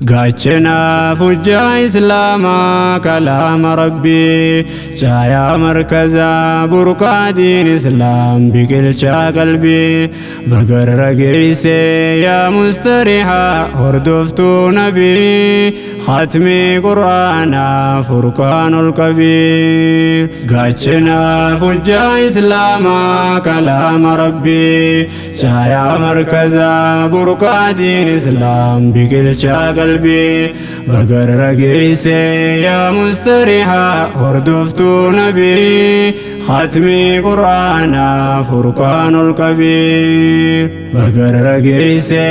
Gaachana fujjaa Islaamaa kalaama Rabbii, caayaa markazaa burqaa diin Islaam biqilchaa qalbii. Bagarra geeyse yaa mustarihaa hordoftuu nabii, khatmii Qur'aanaa furqaan ol qabii. Gaachana fujjaa Islaamaa kalaama Rabbii, caayaa markazaa burqaa diin Islaam biqilchaa qalbii. Bagarra geeyse yaa mustarihaa hordoftuu nabii, khatmii Qur'aanaa furqaan ol qabii. Bagarra geeyse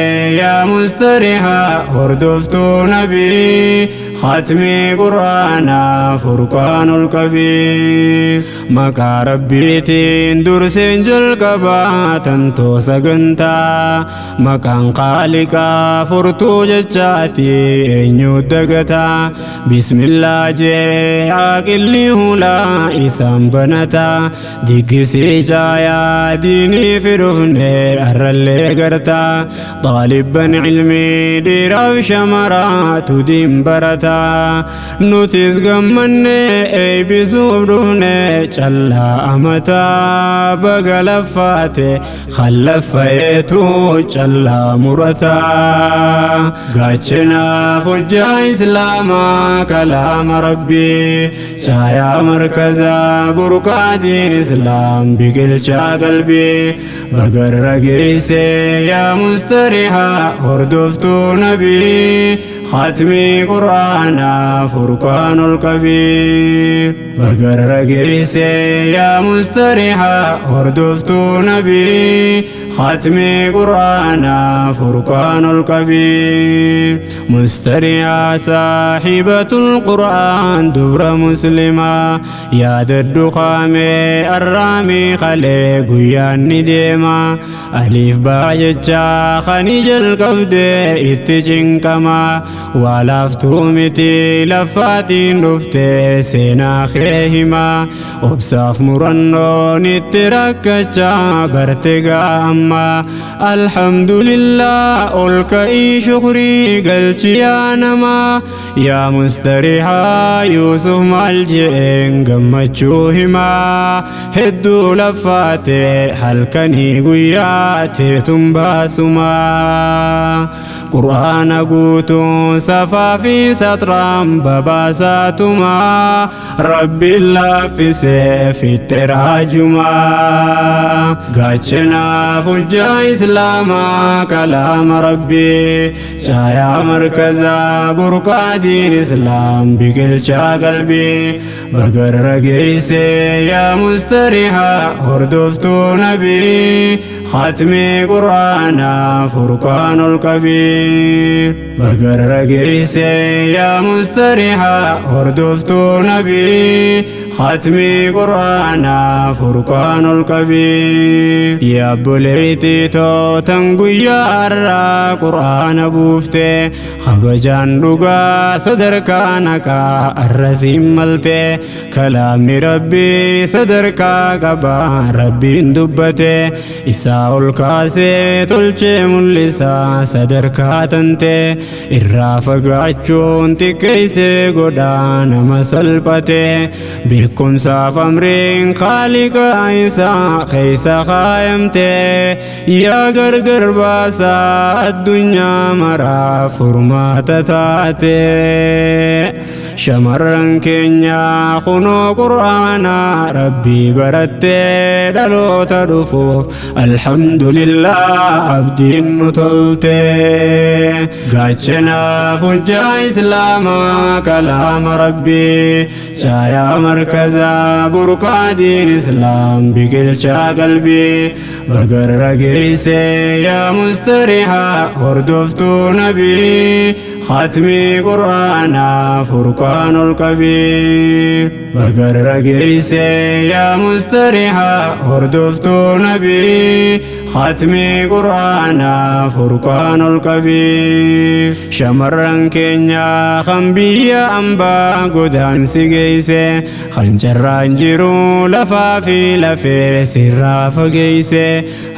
yaa mustarihaa hordoftuu nabii, khatmii Qur'aanaa furqaan ol qabii. Maqaa Rabbiitiin durseen jalqabaa tantoo sagantaa, maqaan Khaaliqaa furtuu jechaati eenyu dagataa. Bismillaa jee aaqilli hulaa isaan banataa, diggisii caayaa diinii fidhufne arrallee gartaa. Xaalibban ilmii dhiiraaf shamaraatu diin barataa, nutis gammanne eeybisuuf dhufne callaa amataa. Baga laffaate khallaffayeetu callaa murataa. Gaachana fujjaa Islaamaa kalaama Rabbii, caayaa markazaa burqaa diin Islaam biqilchaa qalbii. Bagarra geeyse yaa mustarihaa hordoftuu nabii, khatmii Qur'aanaa furqaan ol qabii. Bagarra geeyse yaa mustarihaa hordoftuu nabii, khatmii Qur'aanaa furqaan ol qabii. Mustarihaa saahibatul Qur'aan dubra muslimaa, yaadadhu qaamee arraamii kalee guyyaan ni deema. Aliif baa jechaa kani jalqabdee itti cinqama, waa laaftuu miti laffaatiin dhuftee seenaa kee hima. Obsaaf murannoon itti rakkachaa barte gaamma, alhamdulillah ol ka'ii shukrii galchi yaa namaa. Yaa mustarihaa Yuusuf maal jeen gammachuu himaa, hedduu laffaate halkanii guyyaa teetun baasumaa. Qur'aana guutuun safaa fi satraan babaasaatumaa, Rabbiin laaffisee fitte raajumaa. Gaachana fujjaa Islaamaa kalaama Rabbii, caayaa markazaa burqaa diin Islaam biqilchaa qalbii. Bagarra geeyse yaa mustarihaa hordoftuu nabii, khatmii Qur'aanaa furqaan ol qabii. Bagarra geeyse yaa mustarihaa hordoftuu nabii, khatmii Qur'aanaa furqaan ol qabii. Yaa obboleettii tootan guyyaa har'aa Qur'aana buufte, kabajaan dhugaa sadarkaa naqaa arrasiin malte. Kalaamni Rabbii sadarkaa qabaa Rabbiin dubbate, isaa ol kaasee tolchee mul'isaa sadarkaa tante. Irraa fagaachuun xiqqeessee godhaa nama salphate, beekumsaaf amriin Khaaliqa isaa keessa kaayamte. Yaa gargar baasaa addunyaa maraa furmaata taate. Shamarran keenya kunoo Qur'aana Rabbii barattee dhaloota dhufuuf alhamdulillah abdiin nu tolte. Gaachana fujjaa Islaamaa kalaama Rabbii, caayaa markazaa burqaa diin Islaam biqilchaa qalbii. Bagarra geeyse yaa mustarihaa hordoftuu nabii, khatmii Qur'aanaa furqaan ol qabii. Bagarra geeyse yaa mustarihaa hordoftuu nabii, khatmii Qur'aanaa furqaan ol qabii. Shamarran keenya kan biyya ambaa godaansi geeyse, kan carraan jiru lafaa fi lafee sirraa fageeyse,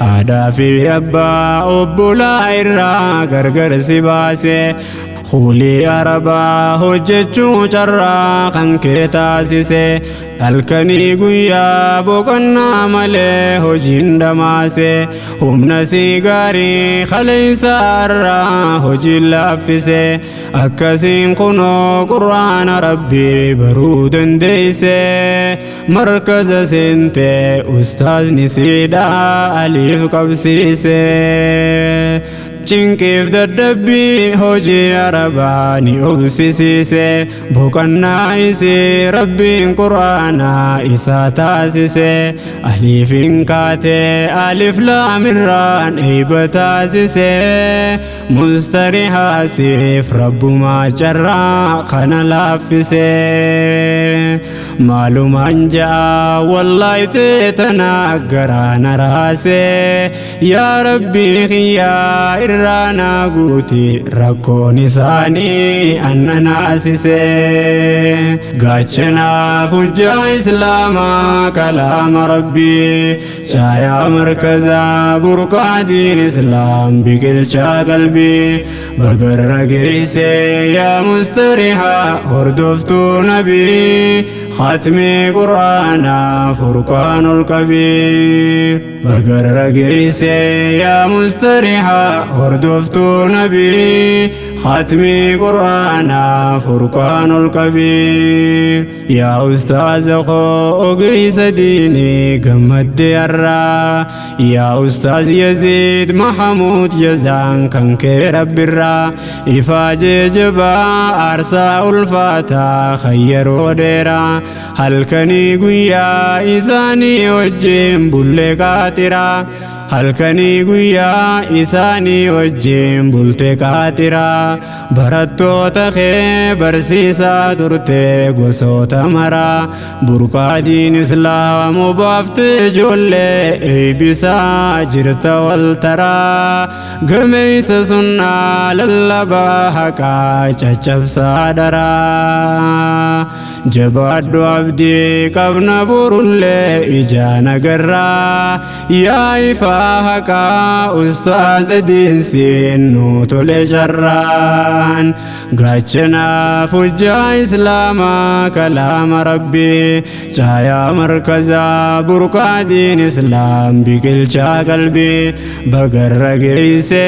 haadhaa fi abbaa obbolaa irraa gargar si baase. Kuulii arabaa hojjechuu carraa kan kee taasise, halkanii guyyaa boqonnaa malee hojiin dhamaase, humna sii gaarii kaleessa irraa hojiin laaffise, akkasiin kunoo qur'aana rabbii baruu dandeeyse. Markaza seente, ustaazni siidhaa aliif qabsiise. Cinqiif dadhabbii hojii arabaa ni obsisiise, boqonnaa isii rabbiin qur'aanaa isaa taasise. Aliifin kaatee alif laamirraan eeyba taasise, mustarihaasiif rabbumaa carraa kana laaffise. Maalumaan ja'a, wallaahi teetana garaa na raase. Yaa rabbii kiyyaa, irraa naa guuti, rakkoon isaanii anna naasise. Gaachanaaf hujjaa islaamaa, kalaama rabbii, caayaa markazaa, burqaa diin islaam, biqilchaa qalbii, bagarra geeyse yaa mustarihaa, hordoftuu nabii, khatmii qur'aanaa furqaanul qabii. Bagarra geeyse yaa mustarihaa, hordoftuu nabii, khatmii qur'aanaa furqaanul qabii. Yaa ustaaza koo, ogeeysa diinii, gammadde har'aa. Yaa ustaaz Yaziid Mahamuud, jazaan kan kee rabbirraa. Ifaajee jabaa, aarsaa ulfaataa kan yeroo dheeraa, halkanii guyyaa isaanii wajjin bullee qaaxiraa, halkanii guyyaa isaanii wajjin bulte qaaxiraa, barattoota kee barsiisaa turte gosoota maraa, burqaa diin islaamu baafte, ijoollee eebbisaa jirta waltaraa, gameeysa sunnaa, lallabaa haqaa, caccabsaa daraa. Jabaadhu, abdii qabna, borullee ijaan agarraa. Yaa ifaa haqaa, ustaaza diinsiin nu tole carraan. Gaachanaaf hujjaa islaamaa, kalaama rabbii, caayaa markazaa, burqaa diin islaam, biqilchaa qalbii, bagarra geeyse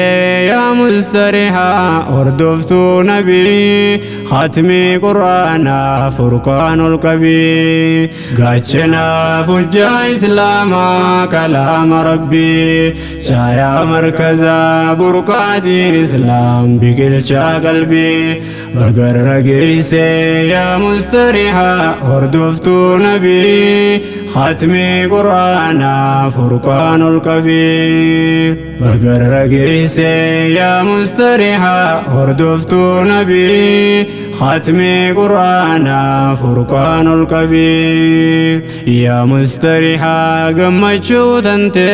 yaa mustarihaa, hordoftuu nabii, khatmii qur'aanaa furqaanul qabii. Gaachanaaf hujjaa islaamaa, kalaama rabbii, caayaa markazaa, burqaa diin islaam, biqilchaa qalbii, bagarra geeyse yaa mustarihaa, hordoftuu nabii, khatmii qur'aanaa furqaanul qabii. Bagarra geeyse yaa mustarihaa, hordoftuu nabii, khatmii qur'aanaa furqaanul qabii. Yaa mustarihaa, gammachuu tante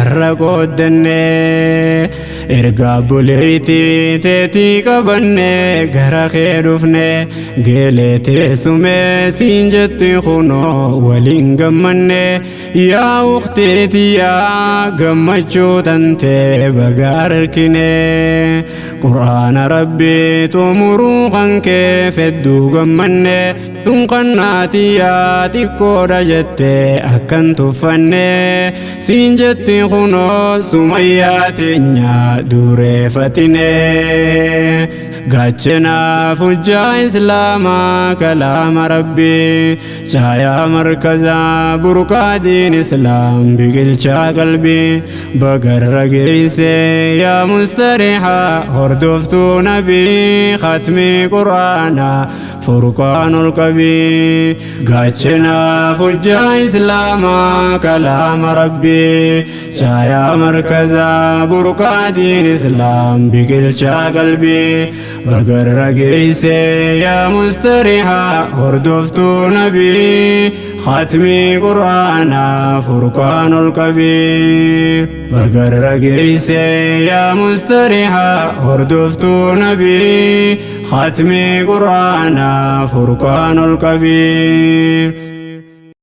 arra qooddanne, ergaa buleetii teetii qabanne gara kee dhufne, geelee teessumee siin jetti kunoo waliin gammanne. Yaa ukteetiyyaa, gammachuu tante baga argine, qur'aana rabbii xumuruu kan kee fedduu gammanne. Tunqannaatiyyaa xiqqoodha jette akkan tuffanne, siin jetti kunoo sumayyaa teenya dureeffatine. Gaachanaaf hujjaa islaamaa, kalaama rabbii, caayaa markazaa, burqaa diin islaam, biqilchaa qalbii, bagarra geeyse yaa mustarihaa, hordoftuu nabii, khatmii qur'aanaa furqaanul qabii. Gaachanaaf hujjaa islaamaa, kalaama rabbii, caayaa markazaa, burqaa diin islaam, biqilchaa qalbii, bagarra geeyse yaa mustarihaa, hordoftuu nabii, khatmii qur'aanaa furqaanul qabii. Bagarra geeyse yaa mustarihaa, hordoftuu nabii, khatmii qur'aanaa furqaanul qabii.